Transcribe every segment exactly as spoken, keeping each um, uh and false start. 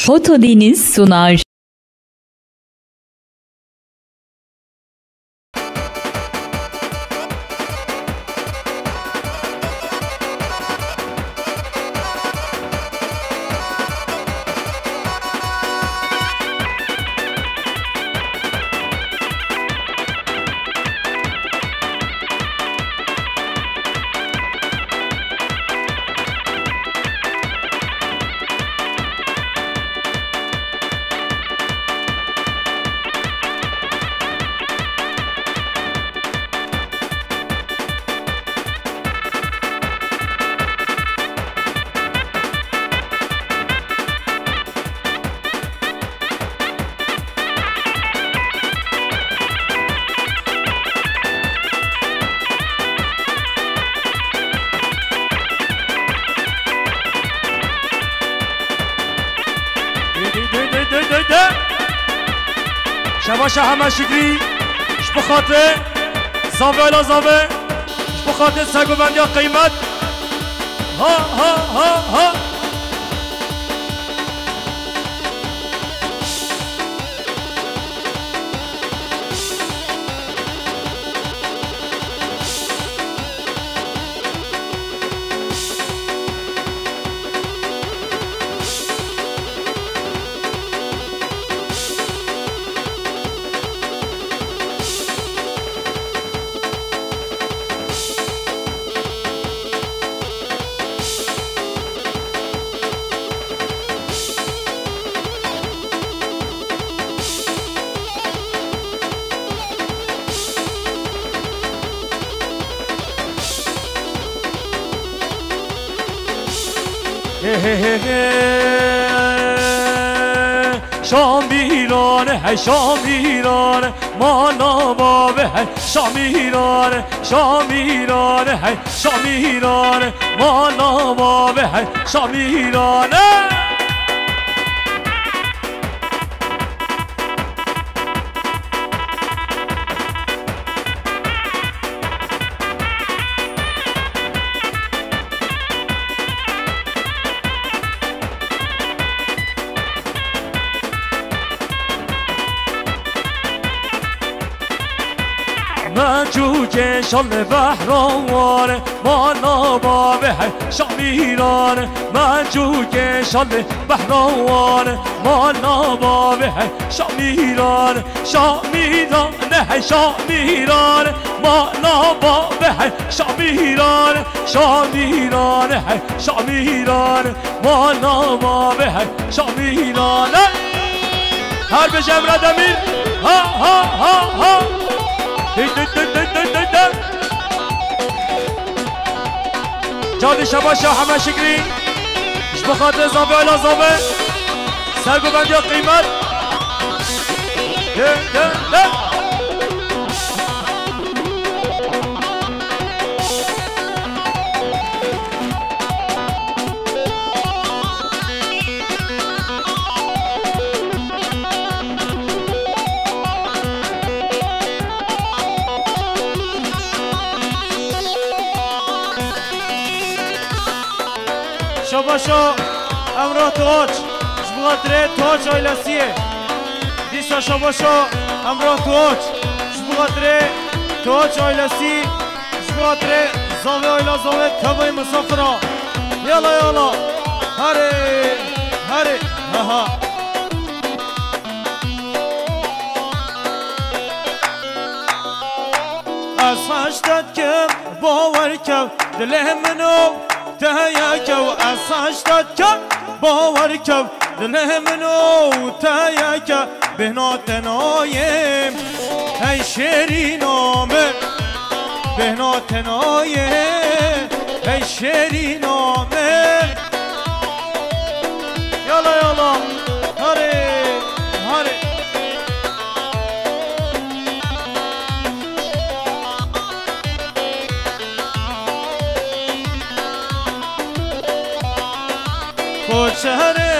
Foto Deniz sunar. Şebaşa Heme Şikrî, ji bo xatir Zave la Zave, ji bo xatir sergovendiya qîmet. Ha, ha, ha, ha. He, he, he, he. Şamîran, hey Şamîran, mana bavê hey Şamîran, Şamîran, hey Şamîran, mana bavê hey Şamîran. Mecûkê şal behra wan, mana bavê hey Şamîran. Mecûkê şal behra wan, mana bavê hey Şamîran. Şamîran, hey Şamîran, mana bavê hey Şamîran. Şamîran, hey Şamîran, mana bavê hey Şamîran. Her bêje Emre Demîr. Ha, ha, ha, ha. Hey, hey, hey. Cadî Şebaşa Heme Şikrî. Ji bo xatir Zave la Zave. Sergovendiya qîmet. De, de, de. Şabaşo Emrah Toç, ji bo xatirê Toç ailesiyê. Dîsa şabaşo Emrah Toç, ji bo xatirê Toç ailesî, ji bo xatirê Zave aila Zave tevayê misafira. Yala, yala. Herê, herê. Aha. Ez heşte dikim, bawer kev, dilê min û te yek e. Ez heşte dikim, bawer kev, dilê min û te yek e. Bêhna te nayê, hey şêrîna min. Bêhna te nayê, hey şêrîna min. Yala, yala. Harê, harê. Koçerê,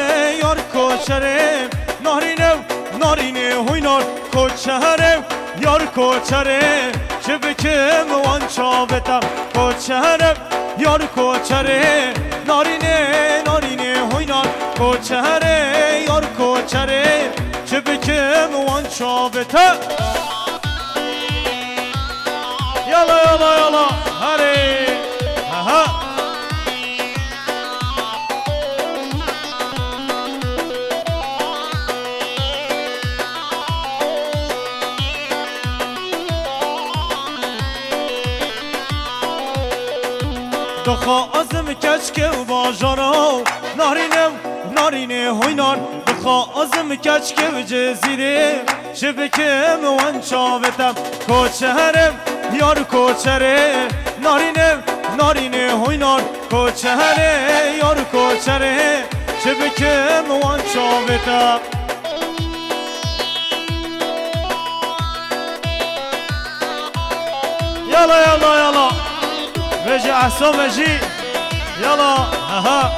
yar koçerê, narîne, narînê huynar. Koçerê, yar koçerê, çi bikim wan çavê te. Koçerê, yar koçerê, narînê, narînê huynar. Koçerê, yar Çerê, çi bikim wan çavê te? Yala, yala, yala, herê. Aha. Dixwazim keçke û bajara û narîne û narînê hoynar. Dixwazim keçke û cezîrê, çi bikim wan çavê te? Koçerim, yar koçerê, narîne û narînê hoynar. Koçerê, yar koçerê, çi bikim wan çavê te? Yala, yala, yala. Vejî ehsa vejî. Yala, aha.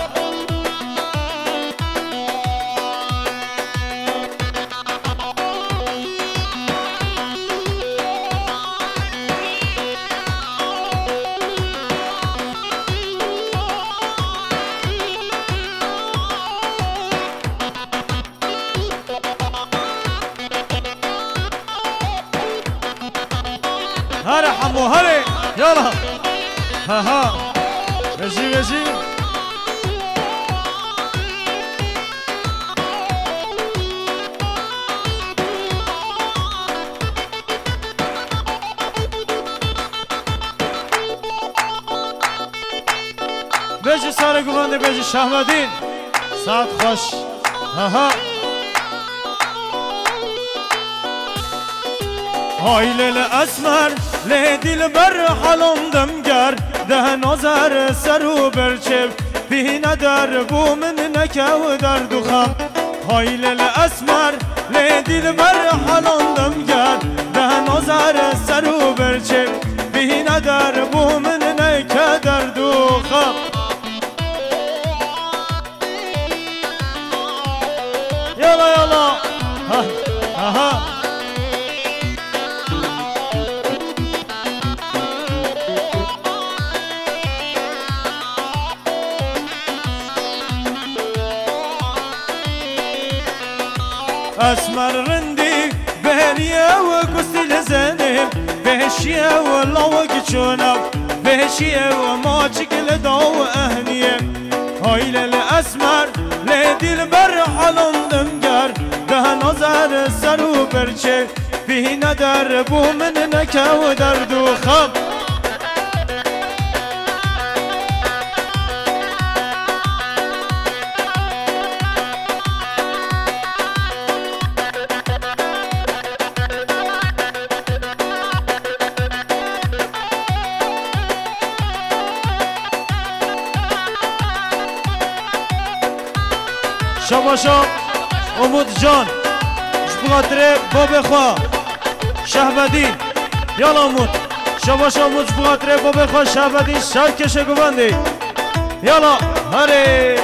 Here hemo, here. Yala. Ha, ha. Vejî, vejî. Bêjî sare guvendê, bêjî Şahmedîn. Saet xweş. Aha. Hay lêle esmer, lê dilber halam demger, deh nazar ser û berçev, bîne der bû min nekew derd û xem. Hay lêle esmer, lê dilber halam demger, deh nazar ser û berçev, bîne der bû min neke derd û xem. Yala, yala. Ha, ha, ha. Esmer rindî beriye û gustî li zenê, vêşiye û lawik çûna, vêşiye û maçik li daw ehniye. Haylel esmer, lê dilber halam dimger, deh nazar ser û berçê, bîne der bû min nekew derd û xem. Şabaşa Umut Can, ji bo xatirê babê xwe Şehbedîn. Yala Umut. Şabaşa Umut, ji bo xatirê babê xwe Şehbedîn, şer keşe guvendê. Yala, herê.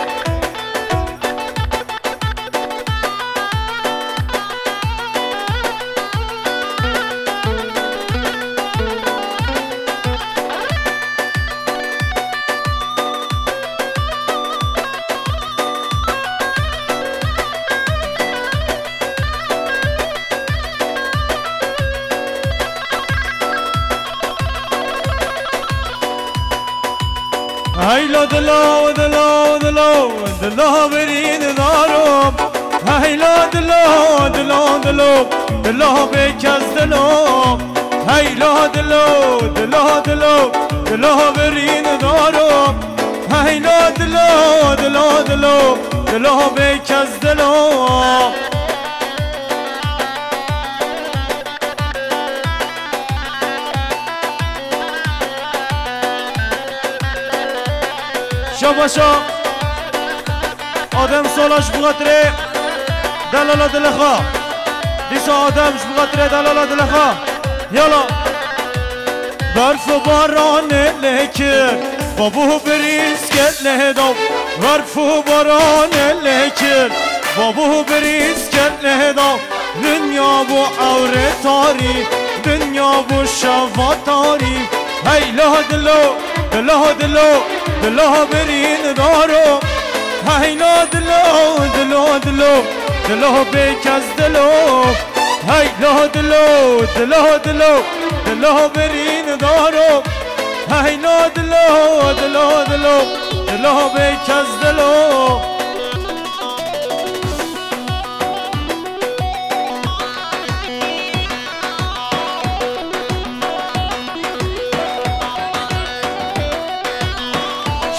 Heyla dilo, dilo, dilo, dilo birîn daro. Heyla dilo, dilo, dilo, dilo bê kes dilo. Heyla dilo, dilo, dilo, dilo birîn daro. Heyla dilo, dilo, dilo, dilo bê kes dilo. Şabaşa Adem Sola ji bo xatirê delala dila xwe. Dîsa Adem ji bo xatirê delala dila xwe. Yala. Berf û baranê lê kir, babû birîz ket lê daw. Berf û baranê lê kir, babû birîz ket lê daw. Dinya bû ewrê tarî, dinya bû şeva tarî. Heyla dilo, dilo, dilo, dilo birîn daro. Heyla dilo, dilo, dilo, Dilo bê kes dilo, hey lo dilo, dilo, dilo, dilo birîn daro. Hey lo dilo, dilo, dilo, dilo bê kes dilo.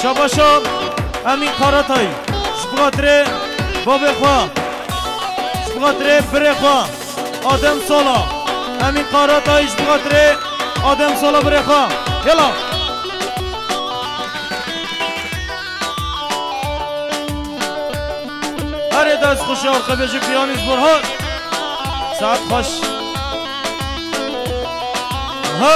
Şabaşa Emîn Karatay, ji bo xatirê babê xwe, ji bo xatirê birê xwe, Adem Sala. Emîn Karatay, ji bo xatirê Adem Sala birê xwe. Yala. Erê dest xweş ya, xebêjî piyanîst Burhan. Saet xweş. Ha.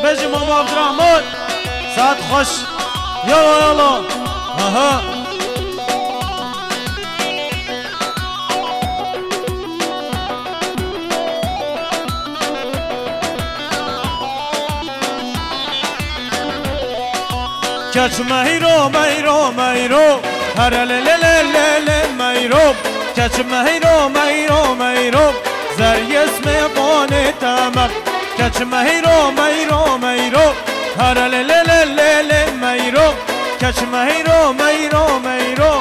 Bejî Mama Abdurrahman. Saet xweş. Yala, yala. Aha. Keç meyro, meyro, meyro. Here lê lê lê lê lê meyro. Keç meyro, meyro, meyro. Zer yesmê vanê temem. Keç meyro, meyro, meyro. Here lê lê lê lê lê meyro. Keç meyro, meyro, meyro.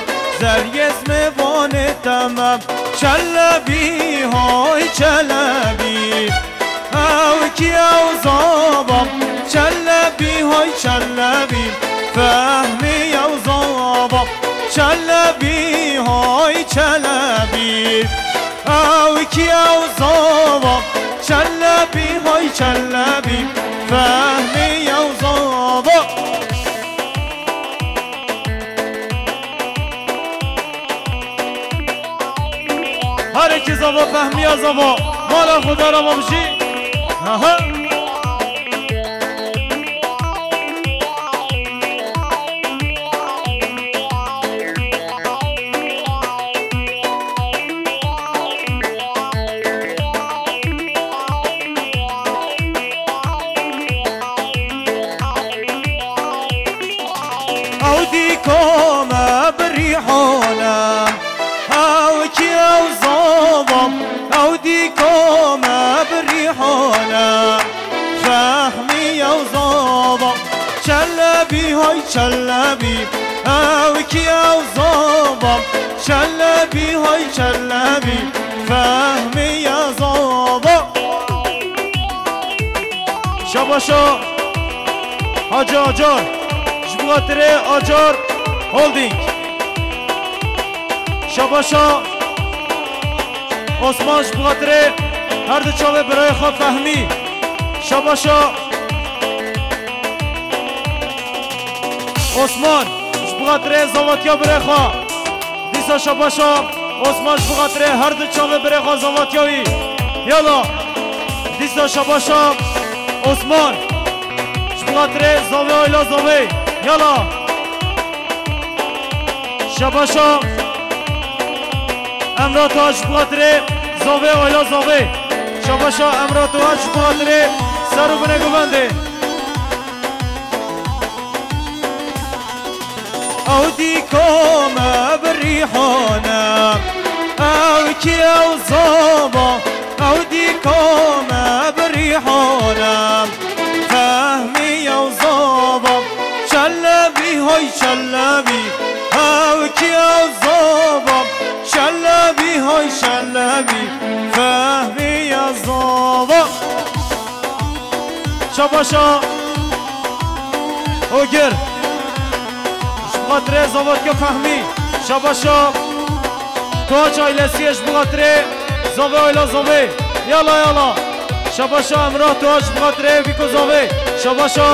Zer yesmê vanê temem. Çelebî, hay Çelebî. Ew kî ew zava, Çelebî hay Çelebî, Fehmî ew zava, Çelebî hay Çelebî. Ew kî ew zava, Çelebî hay Çelebî, Fehmî ew zava. Her êkî zava Fehmiya zava, mala xwe dara me bijî. Aha. Ew dîka me bi rîhane, ew kî ew zava, ew dîka me bi rîhane. Fehmî ew zava, Çelebî hay Çelebî, ew kî ew zava, Çelebî hay Çelebî, Fehmî ew zava. Şabaşa Hacı Acar, ji bo xatirê Acar Holding. Şabaşa Osman, ji bo xatirê her du çavê birayê xwe Fehmî. Şabaşa Osman, ji bo xatirê zavatiya birê xwe. Dîsa şabaşa Osman, ji bo xatirê her du çavê birê xwe zavatiya wî. Yala. Dîsa şabaşa Osman, ji bo xatirê zavê Ayla zavê. Yala. Şabaşa Emra Taş, ji bo xatirê zavê Ayla zavê. Şabaşa Emra Taş, ji bo xatirê ser û binê govendê. Ew dîka me bi rîhane, ew kî ew zava, ew dîka me bi rîhane. Fehmî ew zava, Çelebî hay Çelebî, ew kî ew zava, Çelebî hay Çelebî, Fehmî ew zava. Şabaşa Ogir. Ji bo xatirê zavatiya Fehmî. Şabaşa Tuğaç ailesiye, ji bo xatirê zavê Ayla zavê. Yala, yala. Şabaşa Emrah Tuğaç, ji bo xatirê Vîko zavê. Şabaşa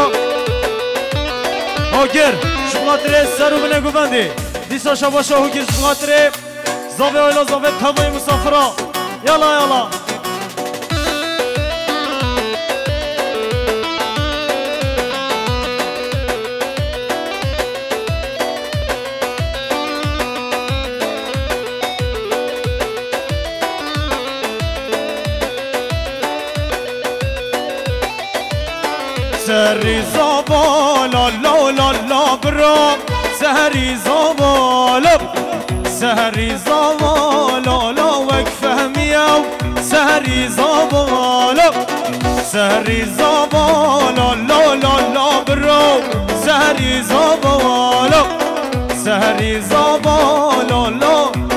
Ogir, ji bo xatirê ser û binê govendê. Dîsa şabaşa Ogir, ji bo xatirê zavê Ayla zavê, tevayê misafira. Yala, yala. Serî zavala la la la bira, serî zavala, serî zavala la wek Fehmiye û serî zavala, serî zavala la la la bira, serî zavala, serî zavala la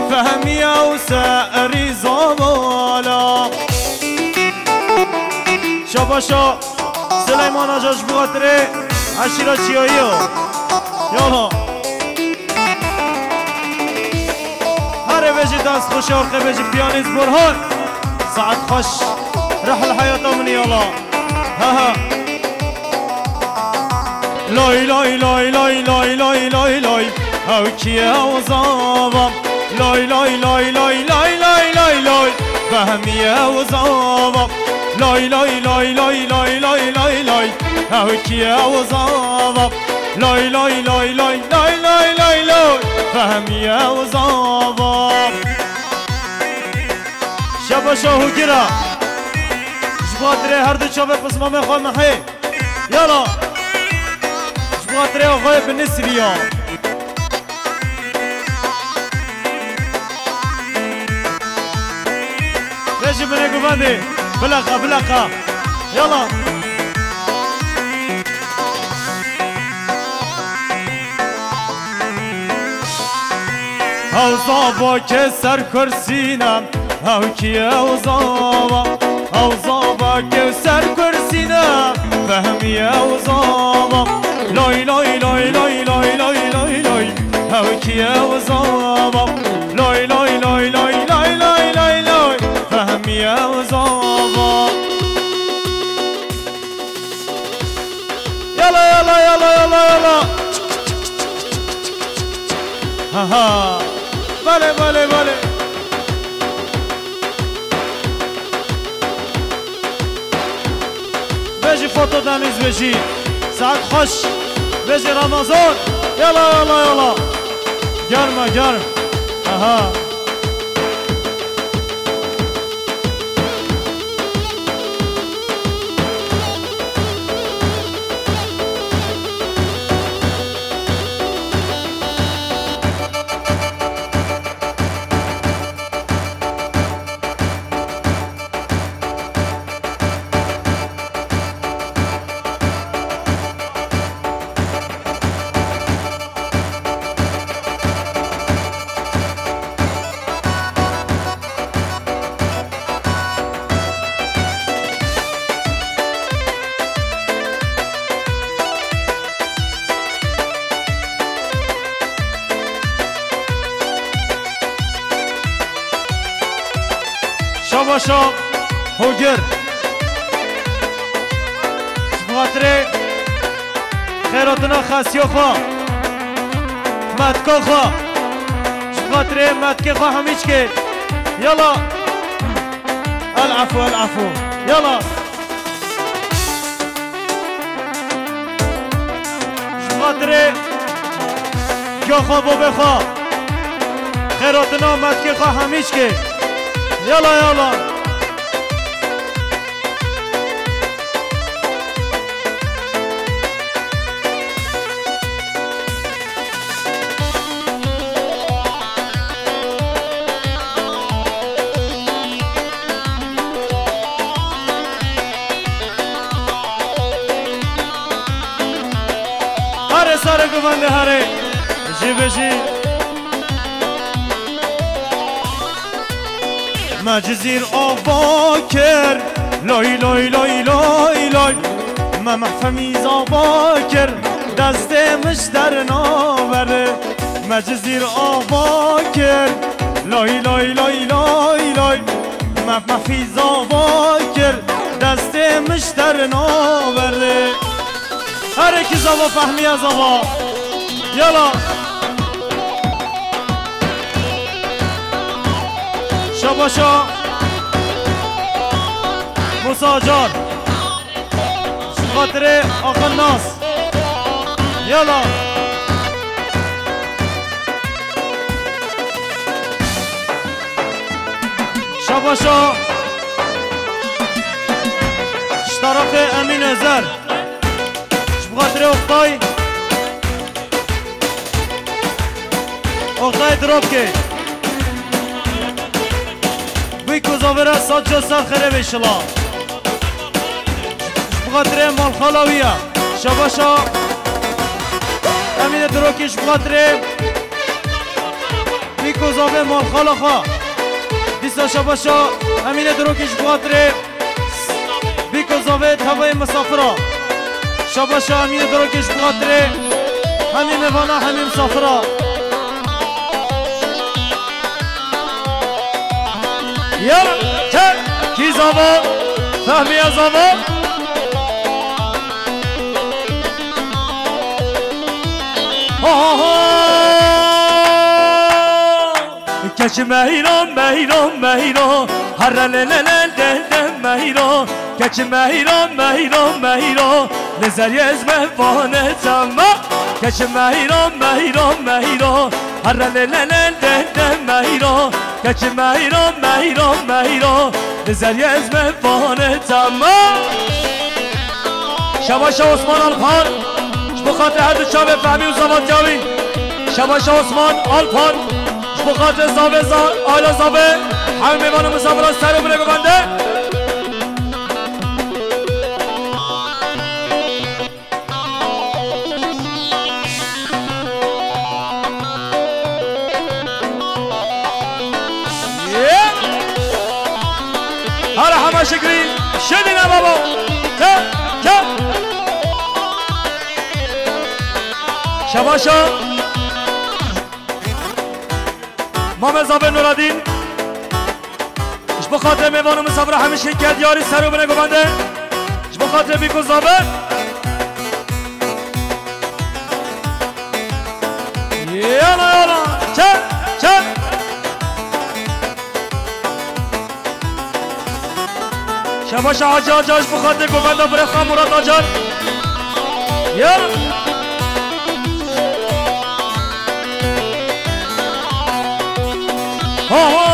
Fehmiye û serî zavala. Şabaşa. Sileyman Acar ji bo xatirê eşîra Çiyayî yo. Yala. Herê vejî dest xweş, arqe vejî piyanîst Burhan. Saet xweş. Rihil heyata min yala. Ha ha. Lay lay lay lay lay lay lay lay. Ew kî ye ew zava. Lay lay lay lay lay lay lay lay. Fehmiye ew zava. Lay lay lay lay lay lay lay lay. Ew kî ye ew zava. Lay lay lay lay lay lay lay lay. Fehmiye ew zava. Şabaşa Hugira. Ji bo xatirê her du çavê pismamê xwe mehê. Yala. Ji bo xatirê axayê bi Nisriya. Vê jî binê guvendê. Bileqa, bileqa. Yala. Ew zava ke ser kursî ne, ew kî ye ew zava? Ew zava ke ser kursî ne, Fehmiye ew zava. Lay lay lay lay lay lay lay lay. Ew kî ye ew zava? Lay lay lay lay lay lay lay lay. Fehmiye ew zava. Yala yala yala yala yala. Ha ha. Bale bale bale. Vejî foto Deniz vejî. Saet xweş. Vejî Ramazan. Yala yala yala. Germe germ. Aha. Şabaşa Hogir. Ji bo xatirê xêratina xesiya xwe, metka xwe. Ji bo xatirê metkê xwe hemî çikê. Yala. El efû, el efû. Yala. Ji xatirê giya xwe, bavê xwe, xêratina metkê xwe hemî çikê. Yala, yala. Hare sare guvende hare. Jî ve jî. Me Cizîr ava kir, lay lay lay lay lay. Me Mehfemîz ava kir, destê min ji derina bere. Me Cizîr ava kir, lay lay lay lay lay. Me Mehfîz ava kir, destê min ji derina bere. Her êkî zava Fehmiye zava. Yala. Şabaşa. Musa Acar. Ji xatirê Axa Nas. Yala. Şabaşa. Ji tarafê Emîn Özer. Xatirê Oktay. Oktay Dropkê. Bîk û zavê re sed car ser xêrê be şila. Ji bo xatirê malxala wî ye. Şabaşa Emînê Dropkê ji bo xatirê bîk û zavê malxala xwe. Dîsa şabaşa Emînê Dropkê ji bo xatirê bîk û zavê tevayê misafira. Şabaşa Emînê Dropkê ji bo xatirê hemî mêvana, hemî misafira. Ya, çe, kî zava, Fehmiye zava. Ha, ha, ha. Keçi meyran, meyran, meyran. Herre le, le, le, le, le, meyran. Keçi meyran, meyran, meyran. Li zeriyê ez me vane çema. Keçi meyran, meyran, meyran. Herre le, le, le, le, le, meyran. Keçi meyran, meyran, meyran. Li zeriyê ez me vane çema. Şabaşa Osman Alpan. Ji bo xatirê her du çavê Fehmî û zavatiya wî. Şabaşa Osman Alpan. Ji bo xatirê zavê za-, aila zavê. Hemî mêvan û misafiran ser û binê govende. Hara hema şikrî, şedîne babo. Ke, ke. Şabaşa. Mame Zafer Nuradîn. Ji bo xatirê mêvan û misafira hemî şêkê diyarî ser û binê govende. Ji bo xatirê bîk û zaver. Yala, yala. Çe, çe. Şabaşa Hacı Acar ji bo xatirê govenda birêxa Murat Acar. Ya. Ha, ha.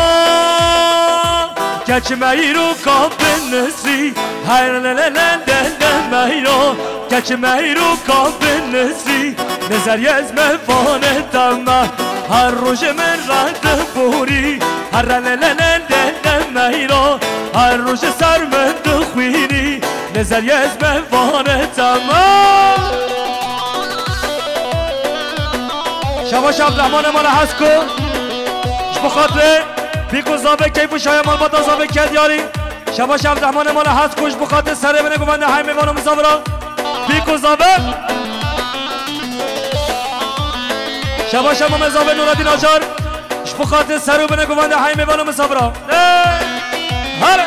Keçi meyro kapin nisî. Hayr le, le, le, le, le, meyro. Keçi meyro kapin nisî. Li zeriyê ez me vane teme. Her rojê min re diborî. Herre le, le, le, le, le, meyro. Her rojê ser min dixwînî. Li zeriyê ez me vane teme. Şabaş Abdurrahman Emala Hesko. Ji bo xatirê bîk û zavê keyf û şaya malbata zavê ke diyarî. Şabaş Abdurrahman Emala Hesko ji bo xatirê serê binê govende hemî mêvan û misafira. Bîk û zaver. Şabaş Emame Zaver Nureddin Acar. Ji bo xatirê ser û binê govende hemî mêvan û misafira. Hey! Her.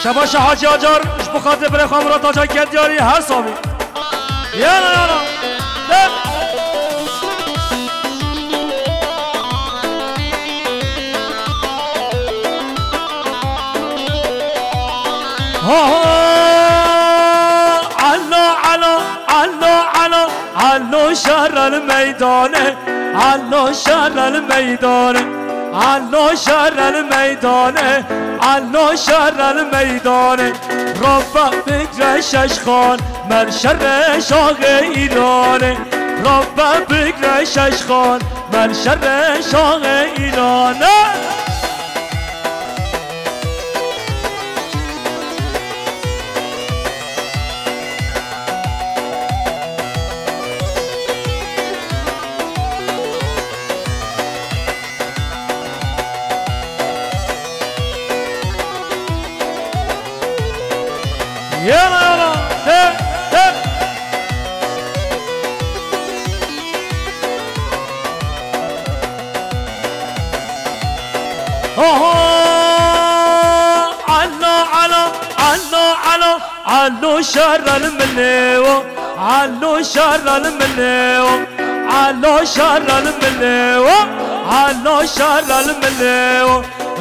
Şabaş Hacı Acar. Ji bo xatirê birêxa Murat Acar ke diyarî her sabî. Yana, yana. Dön. Ha, ha. Alo, alo, alo, alo. Alo şer el meydane. Alo şer el meydane. Alo şer el meydane. Alo şer el meydane. Rabbe bigre şeşxan, mer şerre şaxê îlane. Rabbe bigre şeşxan, mer şerre şaxê îlane. Yana, yana. Te, te. Oho. Alo, alo, alo, alo. Alo şer el milê wo, alo şer el milê wo, alo şer el milê wo, alo şer el milê wo.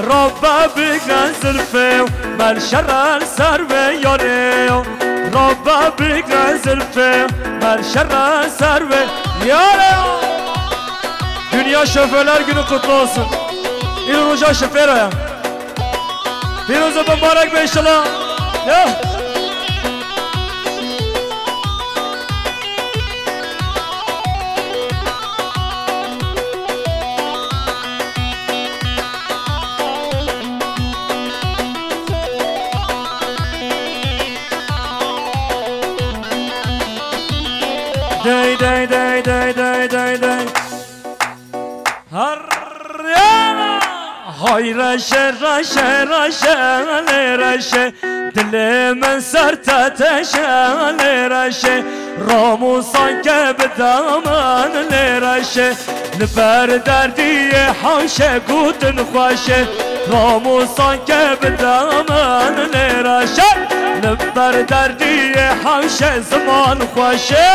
Rabbe bigre zilfê wo, mel şer el ser vê yarê wo. Rabbe bigre zilfê wo, mel şer el ser vê yarê wo. Dünya Şoförler Günü kutlu olsun. Îro roja şofêra ye. Pîroz û bibarek be înşallah. Ya. Dey, dey, dey, dey, dey, dey, dey. Her yana. Hay reşe, reşe, reşe, lê reşe. Dilê min ser te teşe, lê reşe. Ramûsan ke bi daman, lê reşe. Li ber derdiyê hewşe gotin xweşe. Ramûsan ke bi daman, lê reşe. Li ber derdiyê hewşe ziman xweşe.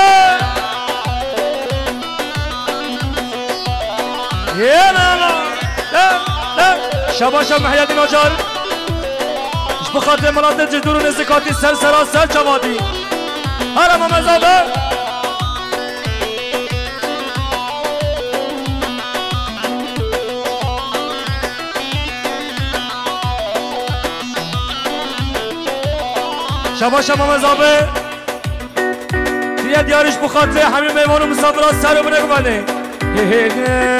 Yena la, la, la. Şabaşa Mihyedîn Acar. Ji bo xatirê miletê ci dûr û nêzîkatî ser sera ser çavatî. Hera Mehmet Zafer. Şabaşa Mehmet Zafer. Diye diyarî ji bo xatirê hemî mêvan û misafiran ser û binê guvenê. Hê hê ne.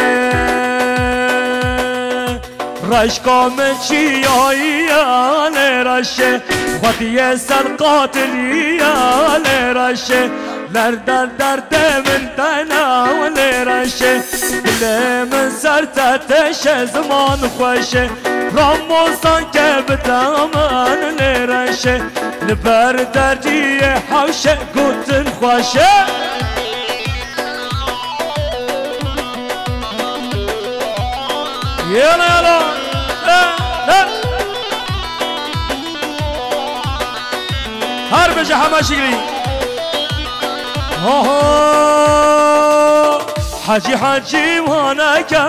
Reşka min çiyayiya lê reşe. Xwediye ser qatiliya lê reşe. Ler der derdê min tena lê reşe. Dilê min ser te teşe ziman xweşe. Ramûsan ke bi daman lê reşe. Li ber derdiyê hewşe gotin xweşe. Yala, yala. Eh, eh. Her bêje hema şigrî. Ho, ho. Hecî, hecî wane ke.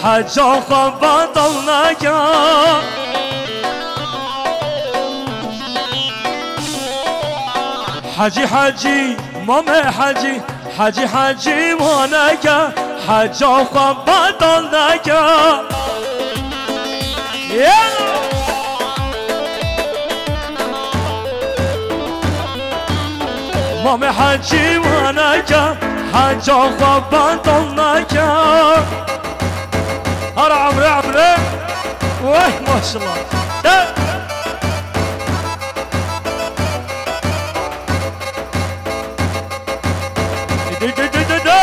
Heca xwe betal neke. Hecî, hecî, mamê hecî, hecî, hecî wane ke, heca xwe betal neke. Yena! Mamê hecî wane ke, heca xwe betal neke. Hara emre, emre. Vay maşallah. De. De, de, de, de, de.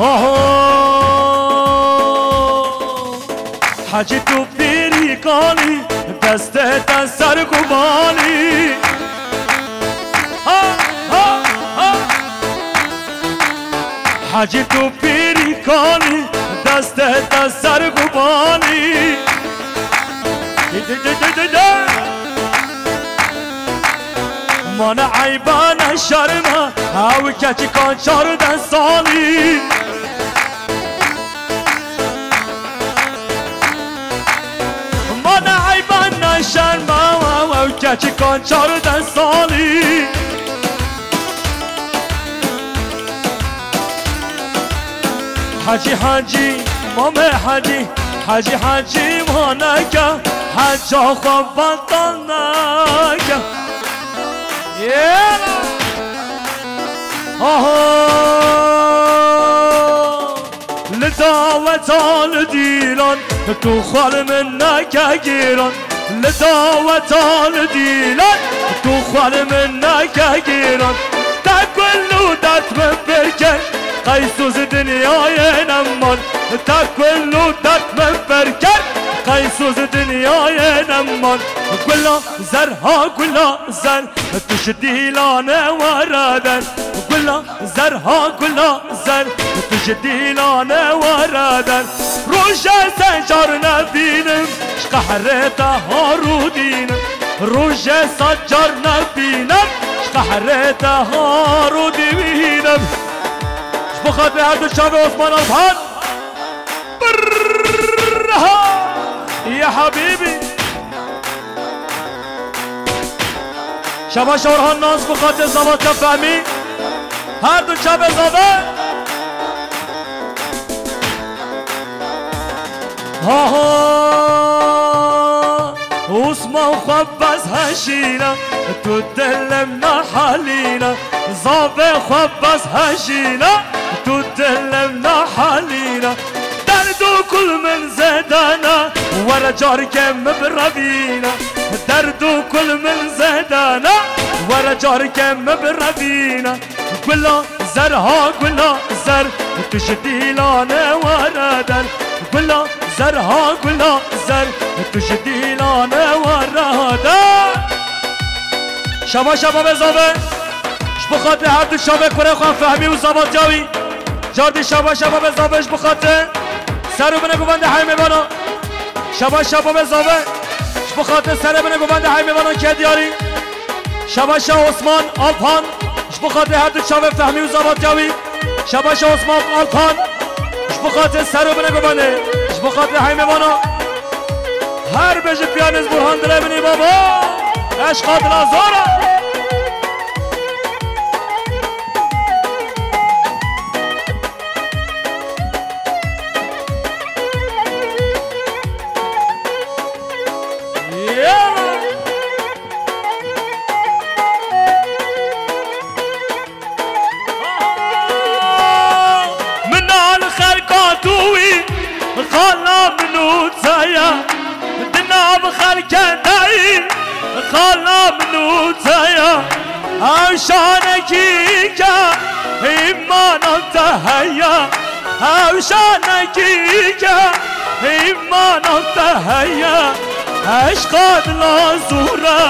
Aho. Hecî tu pîrî kanî, destê te ser gubanî. Ha, ha, ha. Hecî tu pîrî kanî, destê te ser gubanî. Di, di, di, di, di, di. Mane eyba ne şerme, ew keçikan çardeh salî. Mane eyba ne şerme, ew keçikan çardeh salî. Hecî, hecî, mamê hecî, hecî, hecî wane ke, heca xwe betal neke. Yena. Aho. Li daweta li dîlan, tu xwe li min neke gîran. Li daweta li dîlan, tu xwe li min neke gîran. Te kul û dert min pir kir, qey soz dinyayê neman. Te kul û dert min pir kir, qey soz dinyayê neman. Gula zer ha gula zer, tu ji dîlanê were der. Gula zer ha gula zer, tu ji dîlanê were der. Roje se car nebînim, ji qehrê te ha rûdînim. Roje se car nebînim, ji qehrê te ha rûdînim. Ji bo xatirê her du çavê Osman Alpan. Brrrr, ha! Ya Habîbî. Şabaş Orhan Naz, bi xatir Zavat Fehmî. Her du çavê zave. Ha ha. Osman xwe bes hejîna, tu dilim nahalîna. Zave xwe bes hejîna, tu dilim nahalîna. Derd û kul min zêdana, were carke min birevîna. Derd û kul min zêdana, were carke min birevîna. Gula zer ha gula zer, tu ji dîlane were der. Gula zer ha gula zer, tu ji dîlane were der. Şaba şaba be zave. Ji bo xatirê her du çavê kurê xwe Fehmî û Zavatya wî. Cardî şaba şaba be zave ji bo xatirê. Ser û binê govendê heymê vana. Şaba şaba be zave. Ji bo xatirê serê binê govendê heymê vana ke diyarî. Şaba şa Osman Alpan. Ji bo xatirê her du çavê Fehmî û Zavatya wî. Şaba şa Osman Alpan. Ji bo xatirê ser û binê govendê. Ji bo xatirê heymê vana. Her bêje piyanîst Burhan Dilê binî baba. Eşqa dila zor e. Min al xelka tu wî, xala min û te ye. Di nav xelke de yî, xala min û te ye. Ew şanekî ke îmana te heye. Ew şanekî ke îmana te heye. Eşqa dila zûre,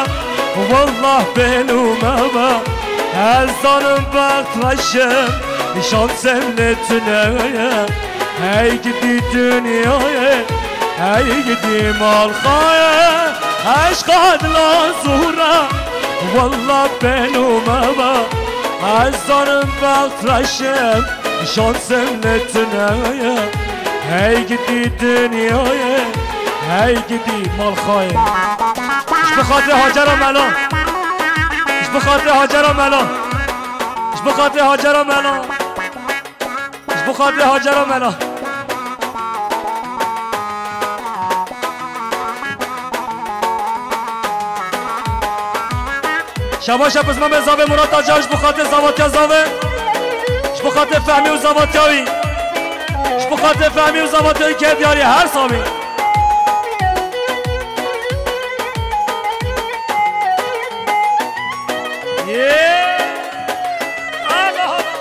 wallah bêlû me be. Ez zanim bext reşim, şansem lê tune ye. Hey gidî dinyayê, hey gidî malxayê. Eşqa dila zûre, wallah bêlû me be. Ez zanim bext reşim, şansem lê tune ye. Hey gidî dinyayê, hey gidî malxayê. Ji bo xatirê Hacera Mela. Ji bo xatirê Hacera Mela. Ji bo xatirê Hacera Mela. Ji bo xatirê Hacera Mela. Şabaş e pismamê Zavê Murat Acar, ji bo xatirê Zavatya Zavê. Ji bo xatirê Fehmî û Zavatya wî. Ji bo xatirê Fehmî û Zavatya wî ke diyarî her samî. Yê! Allah Allah!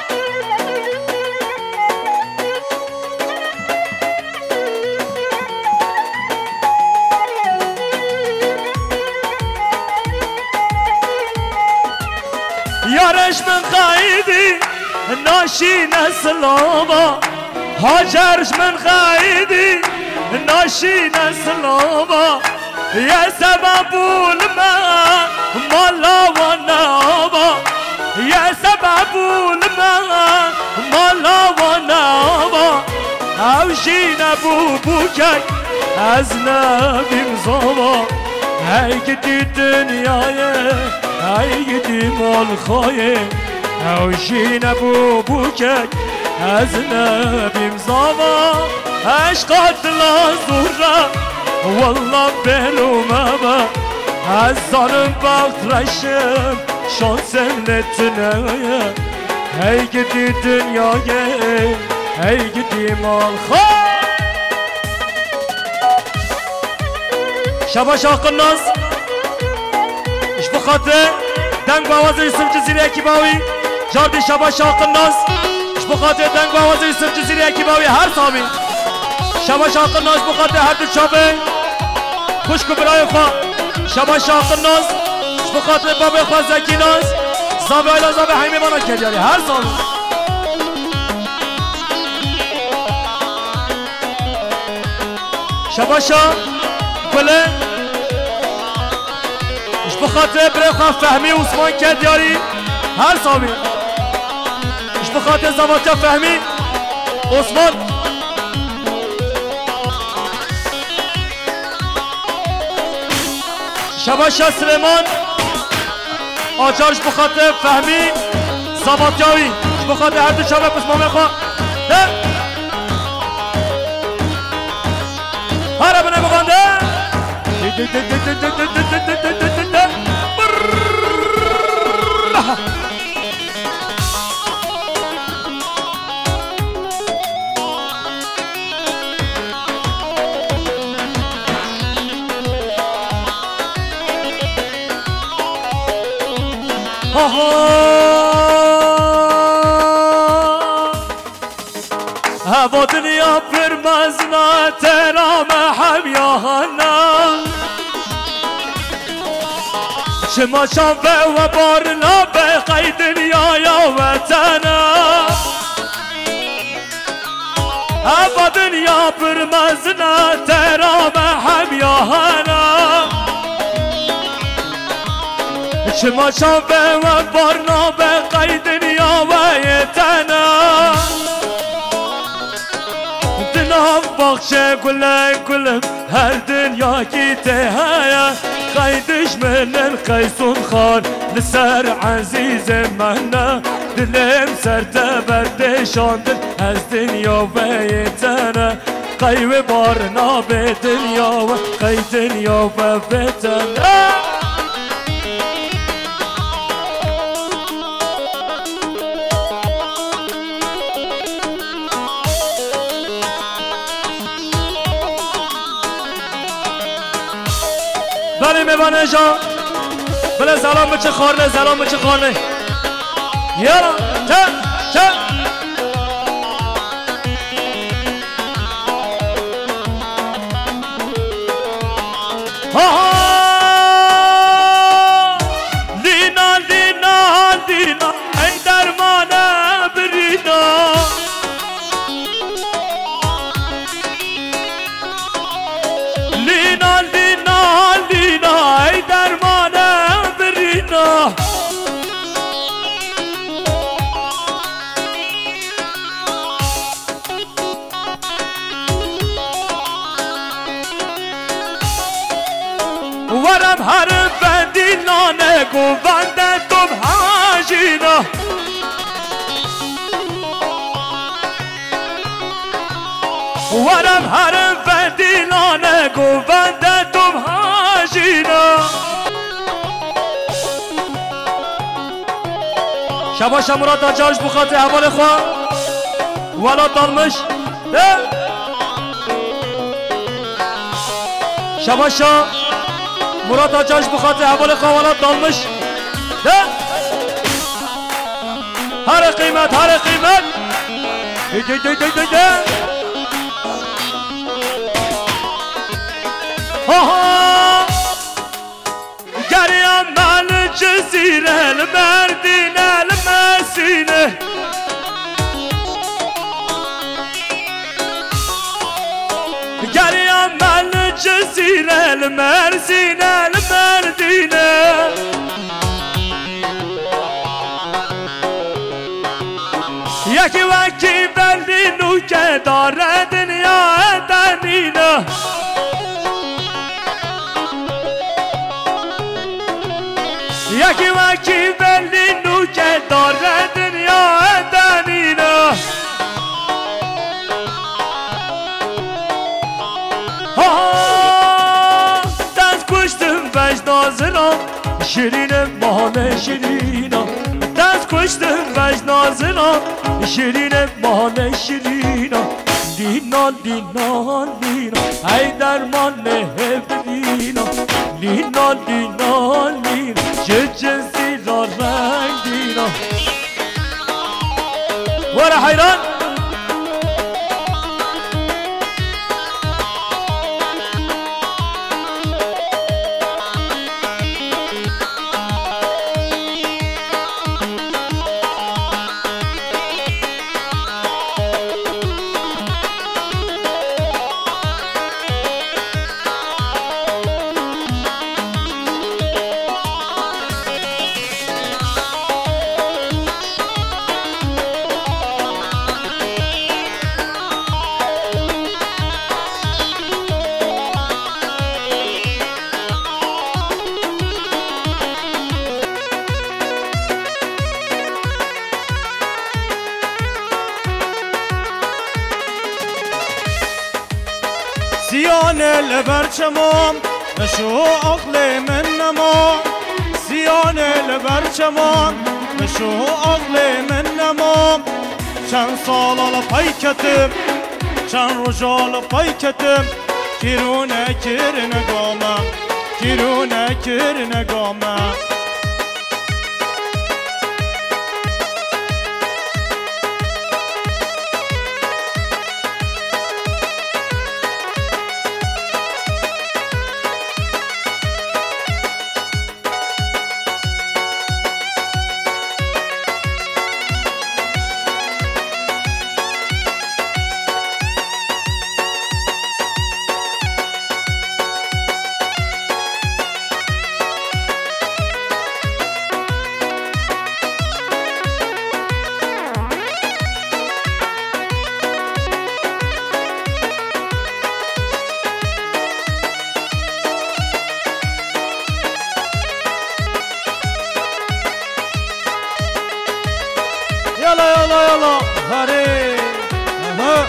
Yarê ji min xeyidî naşîne silava. Hacer ji min xeyidî naşîne silava. Ye sebebû li me mala wan nava. Ye sebebû li me mala wan nava. Ew jî nebû bûkek ez nebîm zava. Hey gidî dinyayê, hey gidî malxayê. Ew jî nebû bûkek ez nebîm zava. Eşqa dila zûre, wallah bêlû me be. Ez zanim bext reşim, şansem lê tune ye. Hey gidî dinyayê, hey gidî malxayê. Şabaş Aqil Naz. Ji bo xatirê deng û awazê Yusuf Cizîrî ekîba wî. Cardî şabaş Aqil Naz. Ji bo xatirê deng û awazê Yusuf Cizîrî ekîba wî her sabî. Şabaş Aqil Naz ji bo xatirê her du çavê xwişk û birayê xwe. Şabaş Aqil Naz. Ji bo xatirê babê xwe Zekî Naz. Zavê Ayla, zavê Heymê vana ke diyarî her sabî. Şabaşa Gule. Ji bo xatirê birê xwe Fehmî Osman ke diyarî her sabî. Ji bo xatirê Zavatya Fehmî Osman. Şabaşa Silêman. Acar ji bo xatirê Fehmî Zavatya wî. Bi xatir her du çavê pismamê xwe. De. Here bine bivande. Ha ha. Heva dinya pir mezin e, tera me hemiya hene. Çima çavê we bar nabe qey dinyaya weten e. Heva dinya pir mezin e, tera me hemiya hene. Çima çavê we bar nabe qey dinya we yê tene. Di nav baxçe gulek gul im, her dinyakî tê heye. Qey dijmin in qey sûnxar li ser ezîzê me ne. Dilê min ser te ve tê şandin, ez dinya ve yê te ne. Qey wê bar nabe dinya we, qey dinya we vê te ne. Belê mêvanê ja. Bile zelam biçi xwarine, zelam biçi xwarine. Yala, te, te. Ha ha! Lîna, lîna, lîna, ey dermane birîna. Lîna, lîna, lîna, ey dermane birîna. Werem herim vendî nane govende tom hajîna. Werem herim vendî nane govende tom hajîna. Şebaşa Murat Acar ji bo xatirê hevalê xwe. Welat dalmiş. He? Şebaşa Murat Acar ji bo xatirê hevalê xwe Welat dalmiş. He? Here qîmet, here qîmet. Dey, dey, dey, dey, dey, dey. Ha ha. Geriya me li Cizîre, li Merdîne, li Mesîne. Geriya me li Cizîre, li Mersîne, li Merdîne. Yekî wekî Berlîn û kedare dinya te nîne. Yekî wekî Berlîn û kedare dinya te nîne. Ha, dest kuştim vecda zina. Şirîne mane şirîna, dest kuştim vecna zina. Şirîne mane şirîna, dîna, dîna, dîna. Ey dermanê hevdîna, dîna, dîna, dîna. Ji Cizîra rengîna. Were heyran. Siyane li ber çeman, meşo aqlê min nema. Siyane li ber çeman, meşo aqlê min nema. Çend sala li pey ketim, çend roja li pey ketim. Kîrûne kirine game, kîrûne kirine game. Yala, yala, yala. Hare. Aha.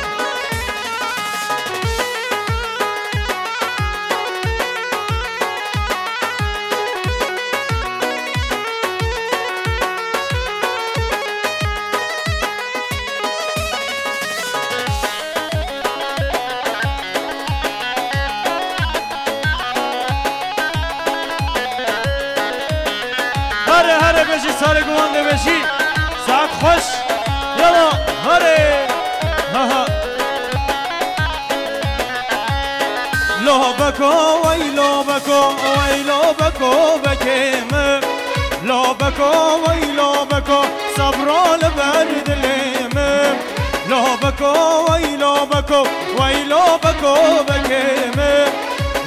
Here, here bêjî, sarê guman de bêjî. Saet xweş. Yala, here. Ha, ha. Lobeko, wey lobeko, wey lobeko, bekê min. Lobeko, wey lobeko, sebra li ber dilê min. Lobeko, wey lobeko, wey lobeko, bekê min.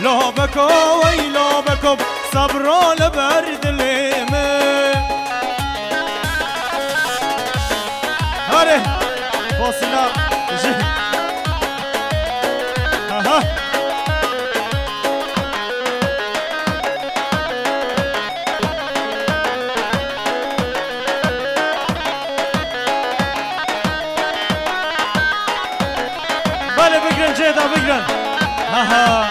Lobeko, wey lobeko, sebra li ber dilê min. Hare, Fasîla jî. Aha. Belê, bigrin, cêda bigrin. Ha ha.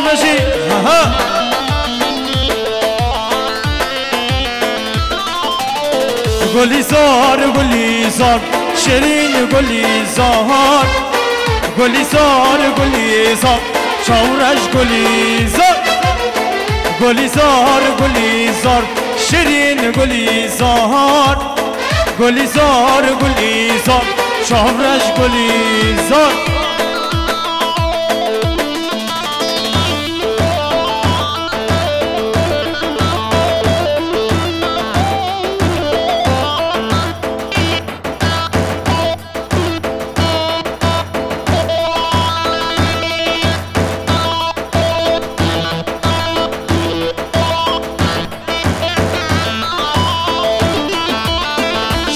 Vejî, aha. Gulîzar, Gulîzar, şêrîn Gulîzar. Gulîzar, Gulîzar, çavreş Gulîzar. Gulîzar, Gulîzar, şêrîn Gulîzar. Gulîzar, Gulîzar, çavreş Gulîzar.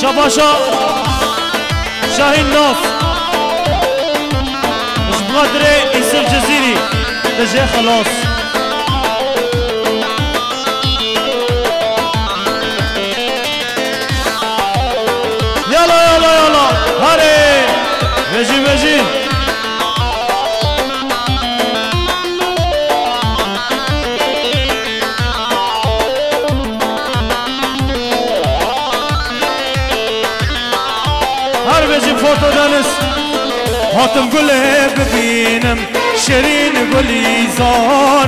Şabaşa Şahîn Nas. Ji bo dirê Îsif Cizîrî dijê xelas. Yala, yala, yala. Harê. Vejî, vejî. Her bijî Forto Deniz. Hatim gulê bibînim, şêrîn Gulîzar.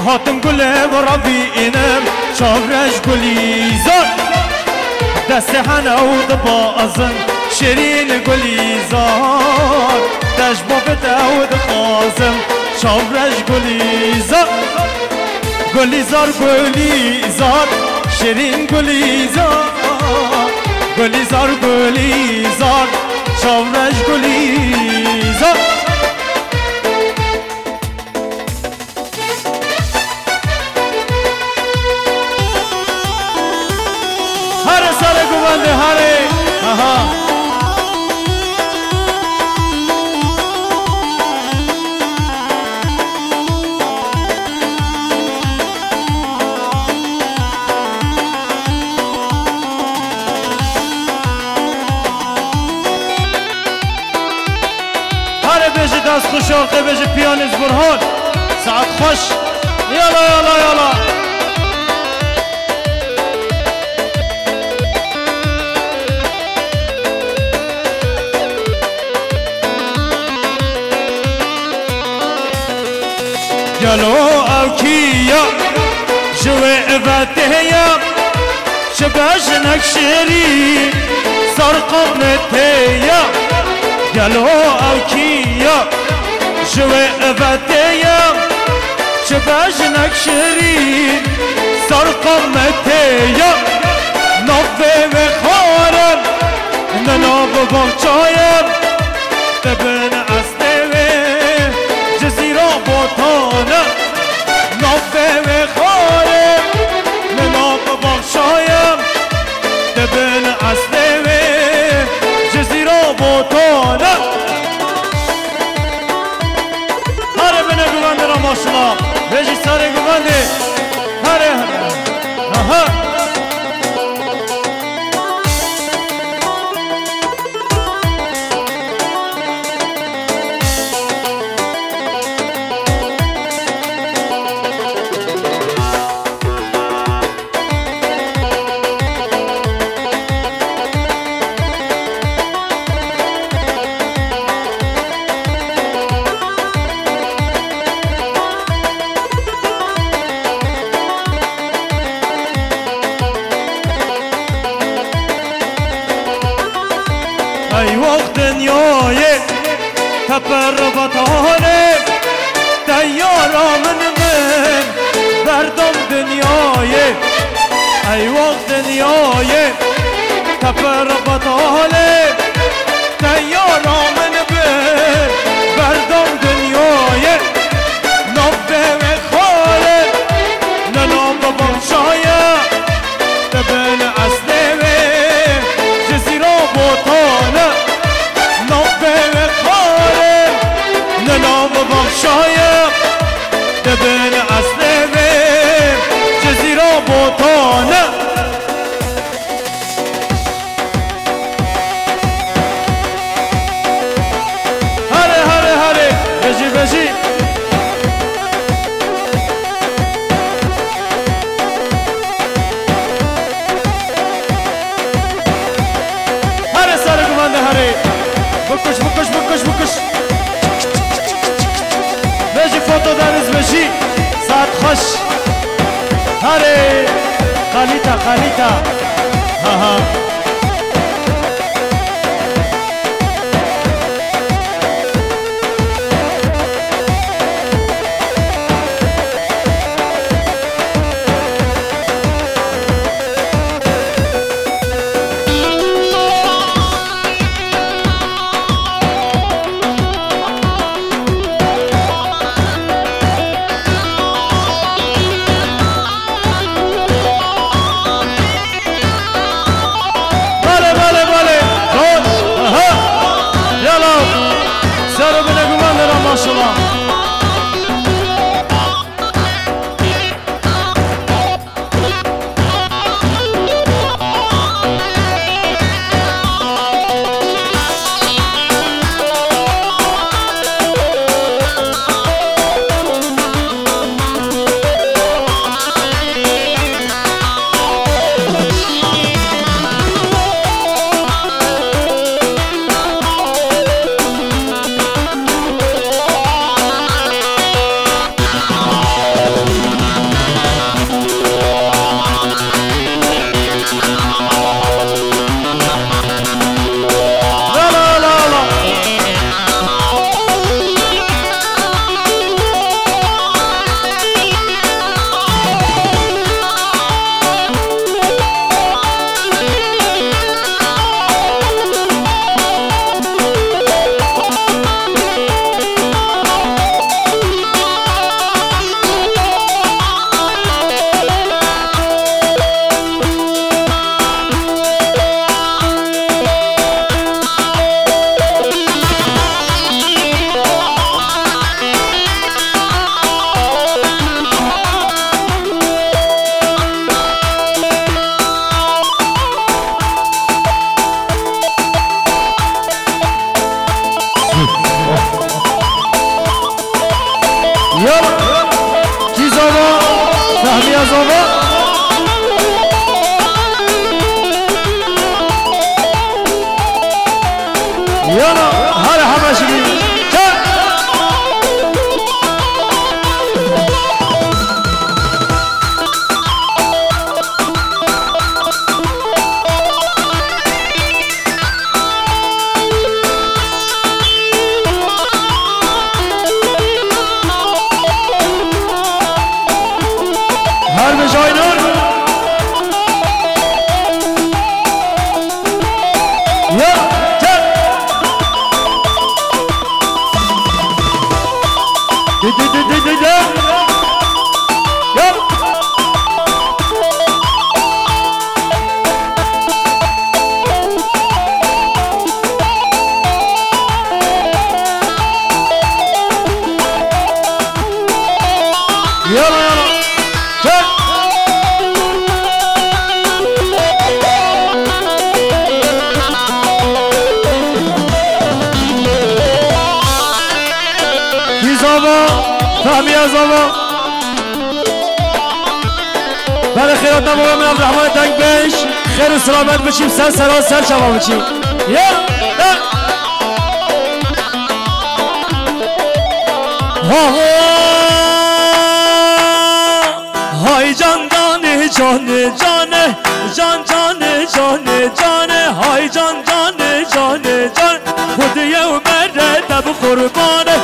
Hatim gulê bi re bînim, çavreş Gulîzar. Destê hene û dibazin, şêrîn Gulîzar. Te ji bo bide û dixwazim, çavreş Gulîzar. Gulîzar, Gulîzar, şêrîn Gulîzar. Gulîzar, Gulîzar, çavreş Gulîzar. Here sare guvende, here. Aha. Here bêjî dest xweş, ortê bêjî piyanîst Burhan. Saet xweş. Yala, yala, yala. Gelo ew kî ya? Ji wê vetê ya? Çi be jinek şêrîn, zar qametê ya? Gelo ew kî ya? Ji wê vetê ya? Çi be jinek şêrîn, zar qametê ya? Navê wê xwarin, ne nav baxçaye. Dibin estê wê Cizîra Botan e. Navê wê xwarê li nav baxçaye. Dibin estê wê Cizîra Botan e. Here bine guvendê re maşallah. Vê jî sarê guvendê. Here. Aha. Ey wext dinyayê, teper betalê, te yara min, min berdam dinyayê. Ey wext dinyayê, teper betalê, te yara min bir berdam dinyayê. Navê wê xwarê li nav baxçaye. Dibin estê wê Cizîra Botan e. Navê wê xwarê li nav baxçaye. Dibin estê wê Cizîra Botan e. Kalîta, kalîta. Ha, ha. Belê, belê, belê. Zor. Aha. Yala. Ser û binê guman de ra, maşallah. Yala. Kî zava? Fehmiya zava? Yala. Hare heme şibî. Çek. Her bijaynin. Ya, çek. Di, di, di, di, di, di. Ya. Yala, yala. Çek. Kî zava? Fehmiya zava? Belê xêrata baba min Abdurrahman Dengbêj. Xêr û selamet biçî, ser sera ser çava biçî. Ya, ya. Ha, ha. Hay can canê canê canê, can canê canê canê, hay can canê canê canê. Xwedê yew mere te bi qurbanê.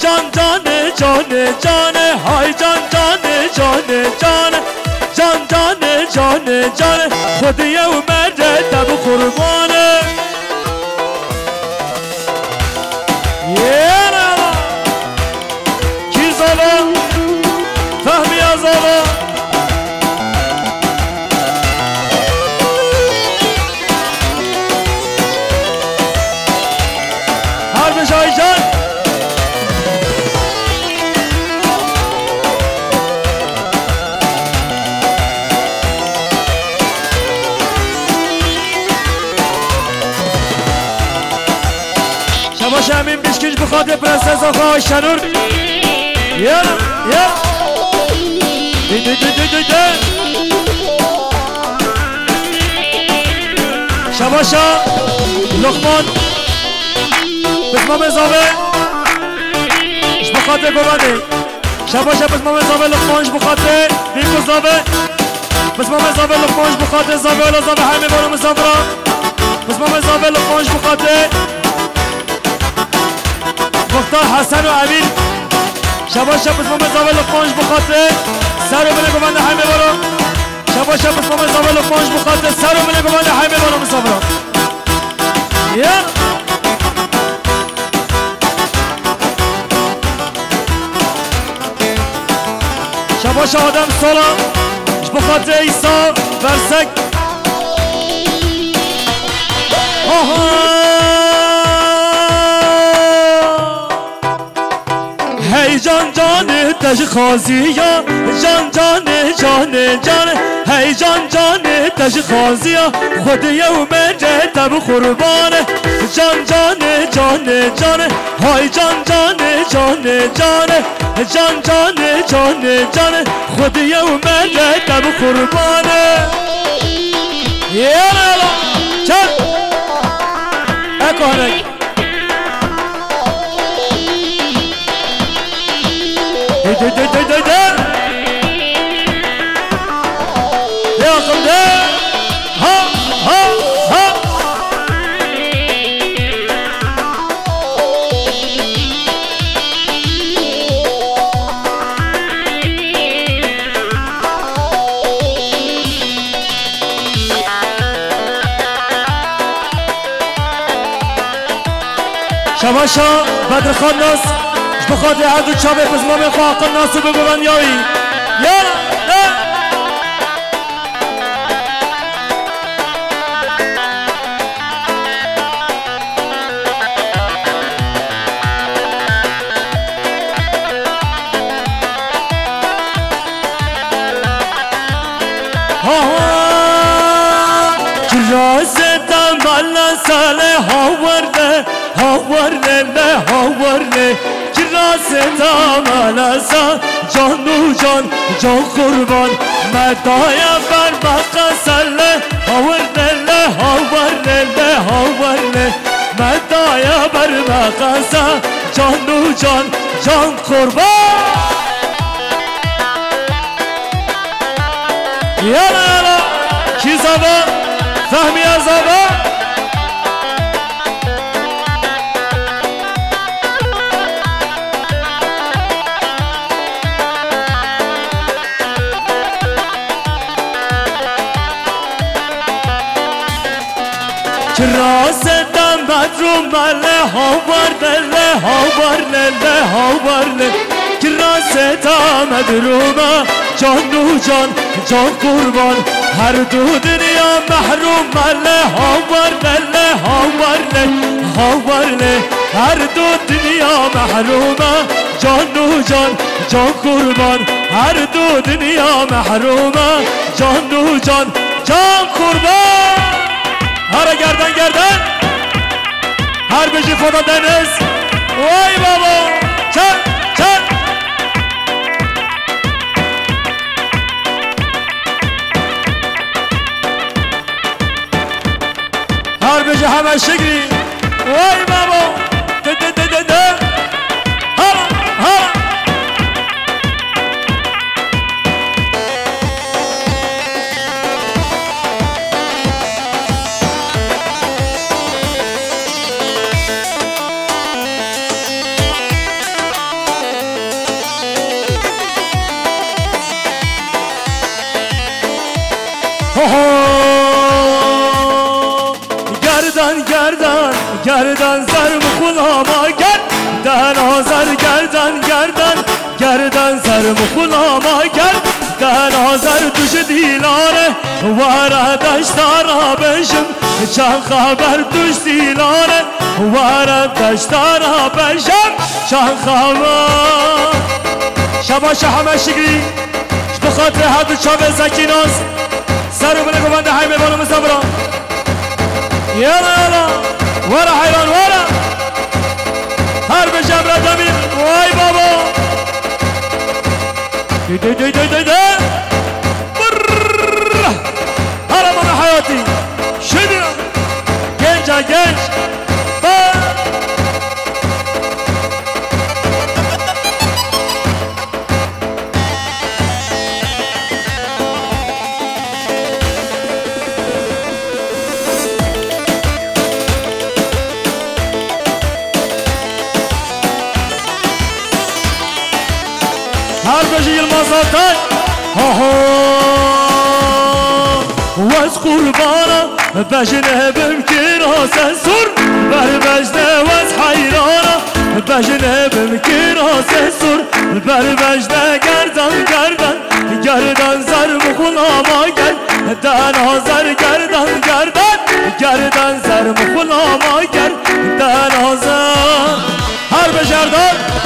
Can canê canê canê, hay can canê canê canê, can canê canê canê. Xwedê yew mere te bi qurbanê. Yêna! Kî zava? Fehmiya zava? Her bijayî can. Şabaş Emîn Bişkic bi xatirê Prenses Axa Ayşenur. Ya, ya. Dü, dü, dü, dü, dü, dü. Şabaşa Luqman. Pismamê zave. Ji bo xatirê govendê. Şabaşa pismamê zave Luqman ji bo xatirê vî ku zave. Pismamê Zavê Luqman ji bo xatirê Zavê Ola Zavê Hemê Baro Misafira. Pismamê Zavê Luqman ji bo xatirê Muxtar Hesen û Emîn. Şebaşa pismamê Zavê Luqman ji bo xatirê ser û milê govendê Hemê Baro. Şebaşa pismamê Zavê Luqman ji bo xatirê ser û milê govendê Hemê Baro Misafira. Ya. Şebaşa Adem Sala, ji bo xatirê Îsa Bersek. Aha! Hey can canê te ji xaziya, can canê canê canê. Hey can canê te ji xaziya, Xwedê yew mêrê te bi qurban e. Can canê canê canê. Hay can canê canê canê, can canê canê canê, Xwedê yew mêrê te bi qurban e. Yala yala. Çek. Eko henek. Dey dey dey dey dey dey. Dey axim dey. Ha, ha, ha. Şebaşa Bedirxan Nas, ji bo xatirê her du çavê pismamê xwe aqil nas û bigovendiyawî. Ya, ya. Ha, ha. Kirasê te mele sele hawerde, hawerde le, hawerde. Kirasê te mele se, can û can, can qurban. Me daye ber me qesele, hawerde le, hawerde le, hawerde. Me daye ber me qese, can û can, can qurban. Yala yala, kî zava, Fehmiye zava. Kirasê te medrûm e le, hawar le le, hawar le le, hawar le. Kirasê te medrûm e, can û can, can qurban. Her du dinya mehrûm e le, hawar le le, hawar le, hawar le. Her du dinya mehrûm e, can û can, can qurban. Her du dinya mehrûm e, can û can, can qurban. Hara gerdan gerdan. Her bijî Foda Deniz. Vay babo. Çal, çal. Her bijî Heme Şigrî. Vay babo. Di, di, di, di, di. Hala, hala. Ho, ho. Gerdan, gerdan, gerdan, zer bi xulama gerdan, azar gerdan, gerdan, gerdan, zer bi xulama gerdan, azar tu ji dîlane, wara deşta ra bêjim, çend xeber tu ji dîlane, wara deşta ra bêjim, çend xeber. Şebaşa Heme Şigrî. Ji bo xatirê her du çavê Zekî Nas, ser û milê govendê Heymê Balo Misafira. Yala yala, were heyran were. Her bijî Emre Demîr, vay babo. Dey dey dey dey dey dey. Brrr. Hala bana hayatî. Şidî. Genca genç. Ba. Satan. Aha. Wez qurbana bejne bim kira sensor. Ber bejne wez heyrana bejne bim kira sensor. Ber bejne gerdan gerdan gerdan zer muxulama gel. Dana zer gerdan gerdan gerdan zer muxulama gel. Dana zer. Her bejardan.